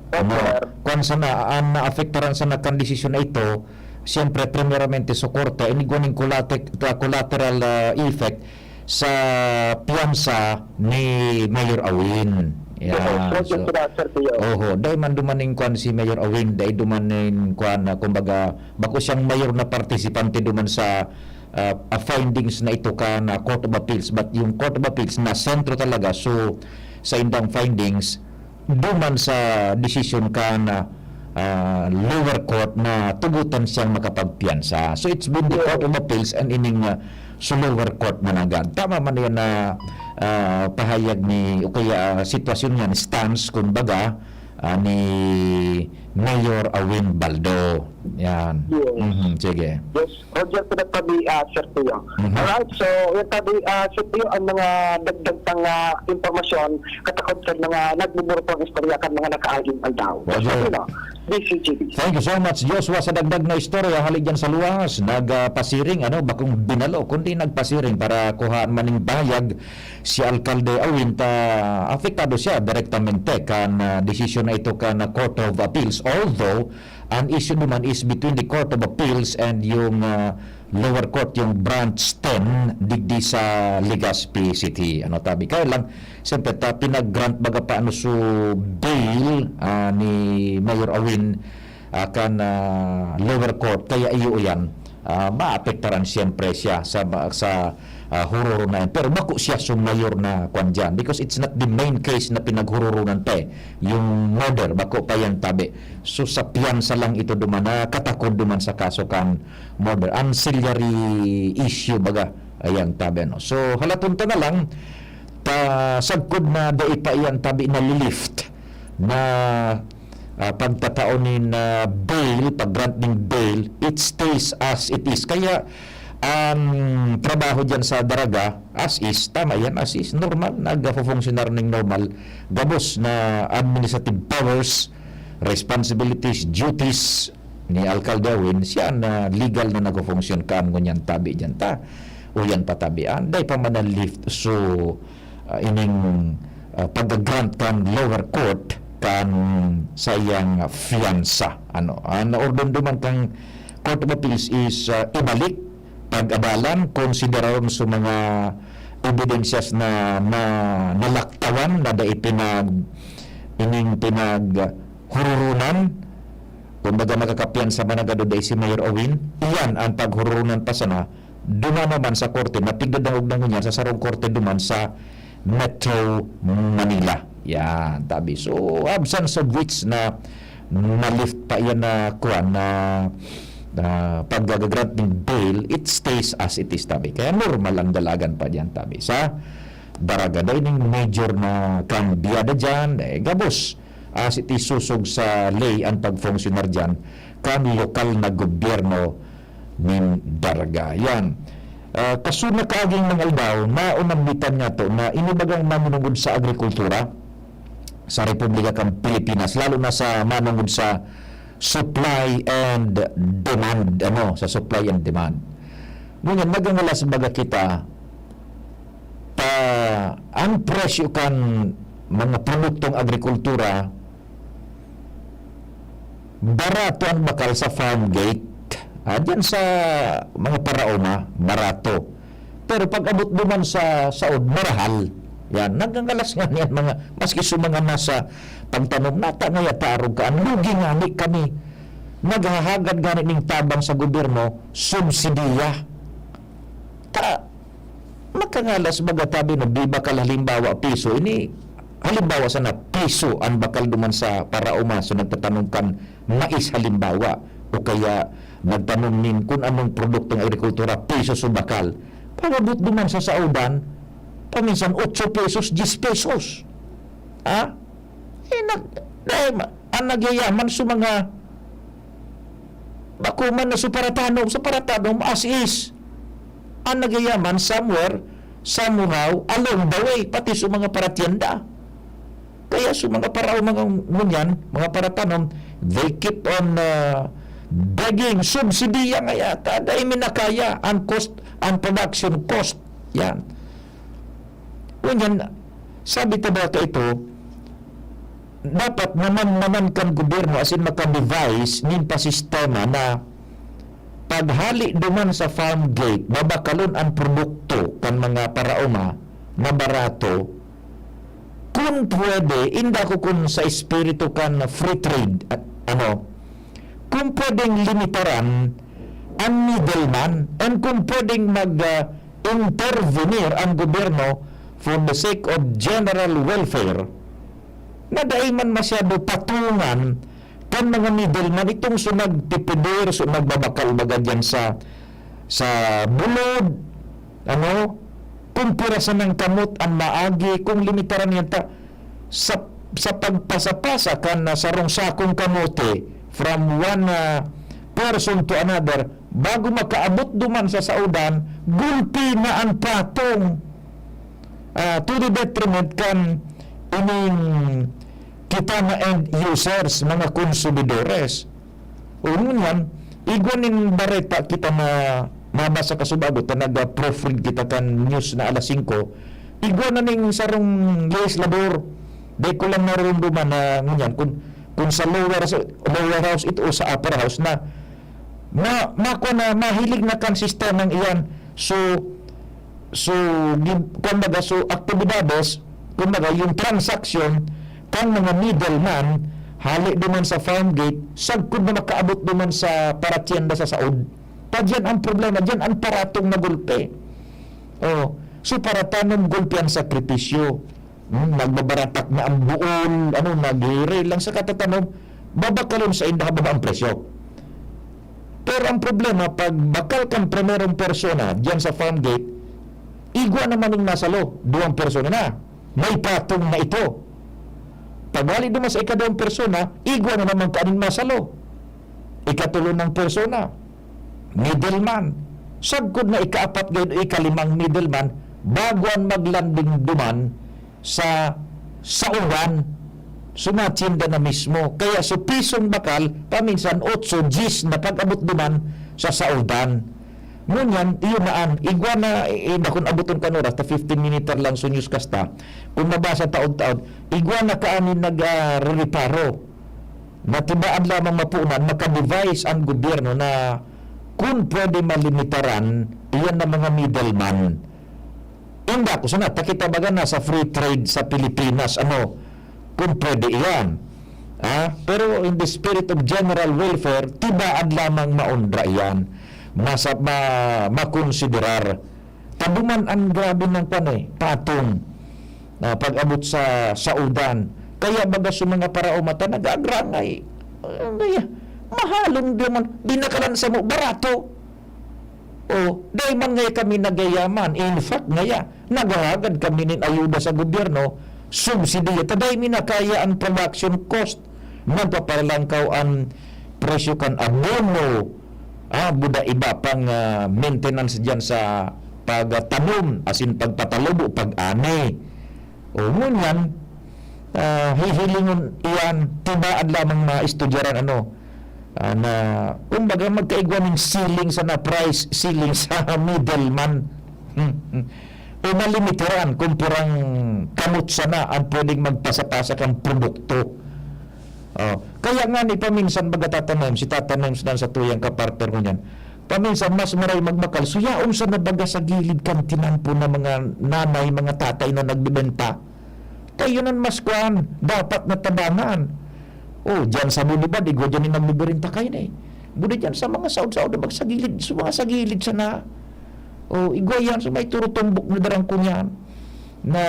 Opo, Ano, sir. Kwan sana, ang naapektaran sana kan desisyon na ito, siyempre, primeramente sa korte, inigwa ning collate-, collateral, ah, effect sa piyansa ni Mayor Awin. Opo, Yeah, so, so, sir, sir, Pio. Oho, dai man duman ning kwan si Mayor Awin, dai duman ning kwan na, kumbaga, bako siyang mayor na partisipante duman sa, ah, ah, findings na ito kan Court of Appeals. But yung Court of Appeals na sentro talaga, so, sa indang findings, duman sa desisyon kan, ah, ah, lower court na tugutan siyang makapagpiyansa. So, it's been the Court of Appeals and ining, ah, sa lower court managad. Tama man yan na, ah, pahayag ni, o kaya, ah, sitwasyon niyan, stance, kumbaga, ah, ni Mayor Awin Baldo. Yan. Yes. Mhm, sige. Yes, Roger, pinagpabi, ah, Sir Pio. Mhm. Alright, so, yan tabi, ah, Sir Pio, ang mga dagdag pang ah, impormasyon, katakod sa mga nagbuburupong istorya kan mga nakaaging aldaw. Roger. Sir Pio, D C G B. Thank you so much, Joshua, sa dagdag na istorya. Hali dyan sa luwas, nagpasiring, ano, bakong binalo, kundi nagpasiring para kuhaan maning bayag si Alkalde Awin ta apektado siya direktamente kan ah, desisyon na ito kan ah, Court of Appeals. Although, ang issue naman is between the Court of Appeals and yung ah, lower court, yung branch ten, digdi sa Legazpi City. Ano, tabi? Kaya lang, siyempre, ta, pinag-grant baga pa ano so bail ah, ni Mayor Awin ah, kan ah, lower court. Kaya iyo yan, ah, maapektaran siyempre siya sa, sa ah, huroro na yan. Pero bako siya so mayor na kwan dyan. Because it's not the main case na pinaghuroronan pa eh. Yung murder, bako pa yan tabi. So sa piyansa lang ito duman, nakatakod duman sa kaso kan murder. Ancillary issue baga. Ayan, tabi, no? So, halaton ta na lang, ta, sagkod na dai pa iyan tabi na lilift na ah, pagtatao nin ah, bail, pag-grant nin bail, it stays as it is. Kaya ang trabaho dyan sa Daraga, as is, tama yan, as is, normal, nagpo-function ning normal, gabos na administrative powers, responsibilities, duties ni Alkalde Awin, siya na legal na nagpo-function kan ngunyan tabi dyan ta. O yan patabian, dai pa man na-lift. So, ah, ining ah, pag-grant kan lower court kan sayang fiansa. Ano, ang naordon duman kan Court of Appeals is ah, ibalik, pag-abalan, konsideraron sa mga ebidensyas na, na nalaktawan na dai pinag ining pinaghururunan. Kumbaga, makakapiyansa man na gado dai si Mayor Awin. Iyan ang paghururunan pa sana duman naman sa korte, napigdadangog na ngunyan sa sarong korte duman sa Metro Manila. Yan, tabi. So, absence of which na na-lift pa yan na kuan na, na pag-grant ning bail, it stays as it is, tabi. Kaya normal ang dalagan pa diyan, tabi. Sa Daraga, dai ning major na kambyada diyan, eh, gabos. As it is, susog sa ley ang pagfunksyonar diyan kan lokal na gobyerno nin Daraga. Yan. Ah, kasunod na kaaging mga aldaw, naunambitan nga to na inibagang manunungod sa agrikultura sa Republika kan Pilipinas, lalo na sa manungod sa supply and demand, ano, sa supply and demand. Ngunyan, nagangalas baga kita ta ang presyo kan mga produktong agrikultura barato ang bakal sa farm gate. Ah, diyan sa mga paraoma, barato. Pero pag abot duman sa saod, marahal. Yan, nagangalas nga niyan mga, maski sa mga nasa pagtanom, nata nga yatarog ka, ang lugi nga ni kami. Naghahagad gani ning tabang sa gobyerno, subsidiya. Ta, makangalas baga tabi na di bakal halimbawa piso, ini halimbawa sana piso ang bakal duman sa paraoma, so nagtatanom kan mais halimbawa, o kaya nagtanom nin kun anong produktong agrikultura, piso so bakal. Pag-abot duman sa saodan, paminsan otso pesos, diyes pesos. Ha? Eh, nag, eh, ma, ang nagyayaman sa mga bako man na sa paratanom, sa paratanom as is. Ang nagyayaman somewhere, somehow, along the way, pati sa mga paratienda. Kaya sa mga parao, mga ngunyan, mga paratanom, they keep on uh, begging, subsidiya nga yata, dahil minakaya ang cost, ang production cost. Yan. Ngunyan, sabi ta ba ka ito, dapat naman naman kan gobyerno, as in, maka-devise nin pa sistema na paghali duman sa farm gate, babakalon ang produkto kan mga paraoma na barato. Kung pwede, inda ko kun sa espiritu kan free trade, at ano, kung pwedeng limitaran ang middleman, and kung pwedeng mag ah, intervenir ang gobyerno for the sake of general welfare, na dai man masyado patungan kan mga middleman, itong so nagpipidir, so nagbabakal baga dyan sa, sa bulod, ano, kung pira sanang kamot ang maagi, kung limitaran yan ta, sa sa pagpasa-pasa kan, ah, sarong sakong kamote from one, ah, person to another, bago makaabot duman sa saodan, gulpi na an patong. Ah, to the detriment kan ining kita nga end users, mga konsumidores. O, ngunyan, igwa nin bareta kita na mabasa kasubago ta nag-proofread kita kan news na alas singko. Igwa na ning sarong legislador, dai ko lang narumduman na ngunyan kung, kung sa lower, lower house ito o sa upper house na ma-, makwa na, mahilig na kan sistemang iyan. So, so, gi-, kumbaga, so, aktibidades, kumbaga, yung transaksyon kan mga middleman, hali duman sa farm gate, sagkod na makaabot duman sa paratyenda sa saod. Ta diyan ang problema, diyan ang paratong na gulpi. Oh, so, paratanom gulpi ang sakripisyo. Hmm, nagbabaratak na ang buol, ano, naghihiray lang sa katatanom, babakalon sa inda baba ang presyo. Pero ang problema, pag bakal kan primerong persona diyan sa farm gate, igwa naman ning masalo, duwang persona na. May patong na ito. Paghali duman sa ikaduwang persona, igwa na naman kaning masalo. Ikatulo ng persona, middleman. Sagkod na ikaapat gayod o ikalimang middleman, bago an maglanding duman sa saodan, sumatinda na mismo. Kaya sa pisong bakal, paminsan otso, diyes na pag-abot duman sa saodan. Ngunyan, iyo na an, igwa na, eh, bakon aboton kan oras, ta fifteen minute lang sunyos kasta. Kung mabasa taod-taod, igwa na kaanin nag, ah, rereparo. Na tibaad lamang mapunan, maka-devise ang gobyerno na kung pwede malimitaran, iyan na mga middleman. Inda ko sana, ta kita baga nasa free trade sa Pilipinas, ano, kung pwede iyan. Ah, pero in the spirit of general welfare, tibaad lamang maundra iyan. Masa-, ma-, makonsiderar. Tabuman an grabe ng kwan eh, patong. Ah, pag-abot sa saodan. Kaya baga sa mga paraoma ta nag-aagrangay. Ah, kaya, mahalong di man, binakalan sa mo, barato. O, dai man ngaya kami nagayaman. In fact, ngaya, naghahagad kami nin ayuda sa gobyerno, subsidiya, ta dai mi na kaya an production cost. Nagpaparalangkaw an presyo kan abono, ah, buda iba pang, ah, maintenance diyan sa pagtanom, asin pagpatalubo, pag-ani. O, ngunyan, ah, hihilingon iyan, tibaad lamang maestudyaran, ano, ah, na, kumbaga, magkaigwa ning ceiling sana, price ceiling sa middleman. O malimitaran kung purang kamot sana ang pwedeng magpasa-pasa kan produkto. Oh, kaya nga ni paminsan baga tatanom, si tatanom sa tuyang kapartner ko niyan. Paminsan mas maray magbakal, so yaon sa nabaga sa gilid kan tinampo na mga nanay, mga tatay na nagbebenta. Kaya yun ang mas kuan, dapat natabangan. Oh, diyan sa Boulevard, igwa diyan yung nagbibirinta kayo na eh. Buda diyan sa mga saod-saod na sa gilid, sa mga sa gilid sana. Oh, igwa yan, so may turutumbok na darang ko niyan. Na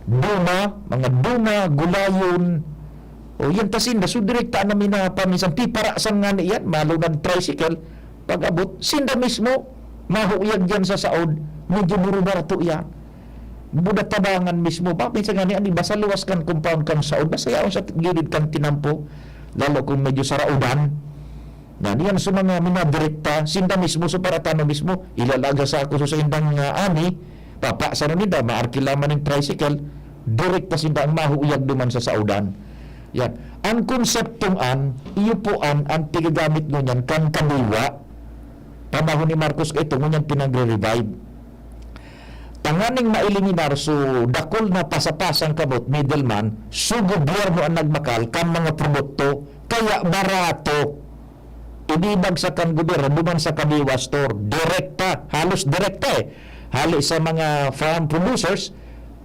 duma, mga duma, gulayon. O yan ta sinda, so direkta na minapaminsan, piparasan nga na iyan, malo nag-tricycle, pag-abot, sinda mismo, mahuyag diyan sa saod, medyo burubarato iyan. Buda tabangan mismo, pa, minsan nga ni, ano, basta luwas kan compound kan saod, basta yaon sa gilid kan tinampo, lalo kung medyo saraudan. Yan, yan sa mga minadirekta, sinda mismo, sa paratano mismo, ilalaga sa ako sa indang, ah, ani, papa, sa nila, maarkila man yung tricycle, direkta sinda ang mahuyag duman sa saodan. Yan. Ang konseptong an, iyo po an, ang pigagamit ngunyan kan kadiwa. Panahon ni Marcos kaito, ngunyan pinagre-revive. Tanganing maeliminar so dakul na pasapasang kamot, middleman, so gobyerno ang nagbakal kan mga produkto, kaya barato. Ibibagsak kan gobyerno duman sa kadiwa store, direkta, halos direkta eh. Hali sa mga farm producers,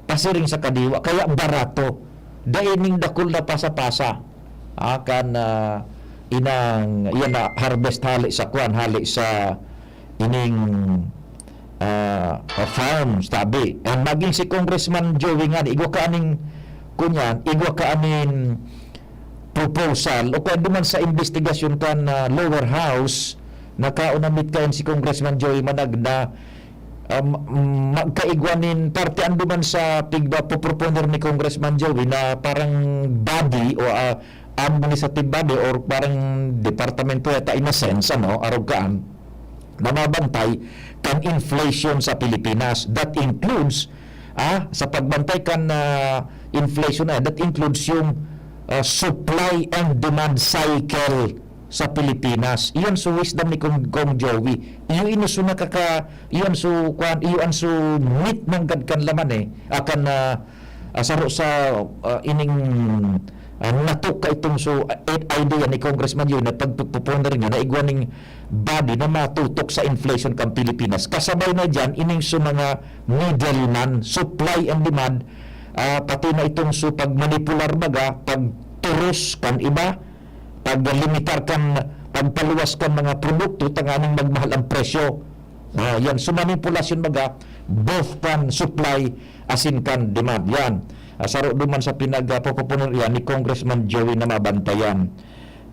pasiring sa kadiwa, kaya barato. Dai ning dakul na pasa-pasa. Ah, kan, ah, inang, yan na, harvest hali sa kwan, hali sa ining, ah, farms, tabi. And maging si Congressman Joey nga, igwa ka aning, kunyan, igwa ka aning proposal, o kaya duman sa investigasyon kan, ah, lower house, nakaunamit kayan si Congressman Joey Managna, um, magkaigwa nin parte ando man sa pigpoproponer ni Congressman Joey na parang body o, ah, administrative body or parang departamento yata in a sense, ano, arog kaan, na mabantay kan inflation sa Pilipinas. That includes, ah, sa pagbantay kan, ah, inflation, ah, that includes yung, ah, supply and demand cycle sa Pilipinas. Iyan so wisdom ni Kong, Kong Joey. Iyo ini so nakaka-, iyan so, kuwan, iyo an so meat nanggad kan laman eh. Akan, ah, ah, saro sa, ah, ining, ah, natok ka itong so, ah, idea ni Congressman Joey na pagpupupunan rin na igwa ning body na matutok sa inflation kan Pilipinas. Kasabay na diyan, ining so mga middleman, supply and demand, ah, pati na itong so pagmanipular baga, pagturos kan iba, paglimitar kan, pagpaluwas kan mga produkto tanganing magmahal ang presyo. Ah, yan. So, manipulasyon baga, both kan supply asin kan demand. Yan. Ah, saro duman sa pinagpapupunan yan ni Congressman Joey na mabantayan.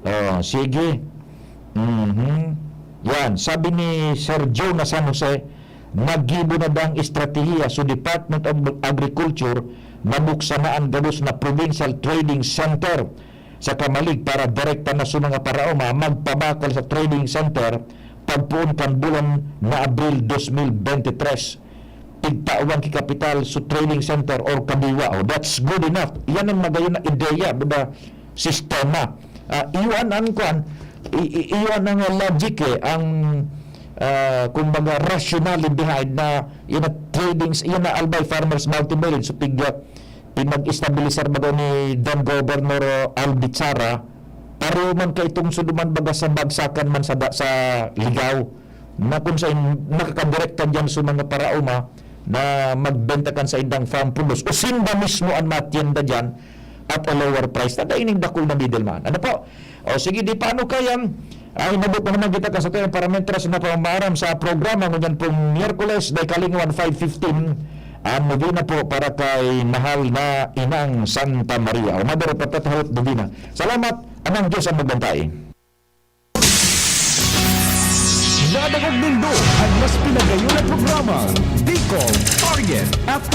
Oh, sige. Mhm. Yan. Sabi ni Sir Joe na San Jose, naggibo na daang estratehiya. So, Department of Agriculture, nabuksan na an gabos na Provincial Trading Center sa Camalig para direkta na sa mga paraoma magpabakal sa trading center pagpoon kan bulan na Abril dos mil bente tres. Tigtawan ki kapital sa trading center or kadiwa. Oh, that's good enough. Yan ang magayon na ideya, buda sistema. Ah, iwan ang kwan, i- i- iwan ang logic eh, ang, ah, kumbaga rationale behind na yan na trading, yan na Albay Farmers Multivillage, so pig, pinag-establisar baga ni then Governor Albichara, pareho man ka itong suduman baga sa bagsakan man sa, da- sa Ligao, na kung saan nakakadirekta dyan sa mga paraoma na magbenta kan sa indang farm produce o sinda mismo ang matienda dyan at a lower price. Tada ining dakul na middleman. Ano po? O sige, di paano kayang ay, nabot na naman kita kan satuyang parametras na pamamaram sa programa ngunyan pong Miyerkules, dai kalingawan, five fifteen, ang novena po para kay mahal na Inang Santa Maria. O, Mother Perpetual Health Novena. Salamat, anang Diyos ang magbantay. Nadangog nindo ang mas pinagayon na programang Bicol Target at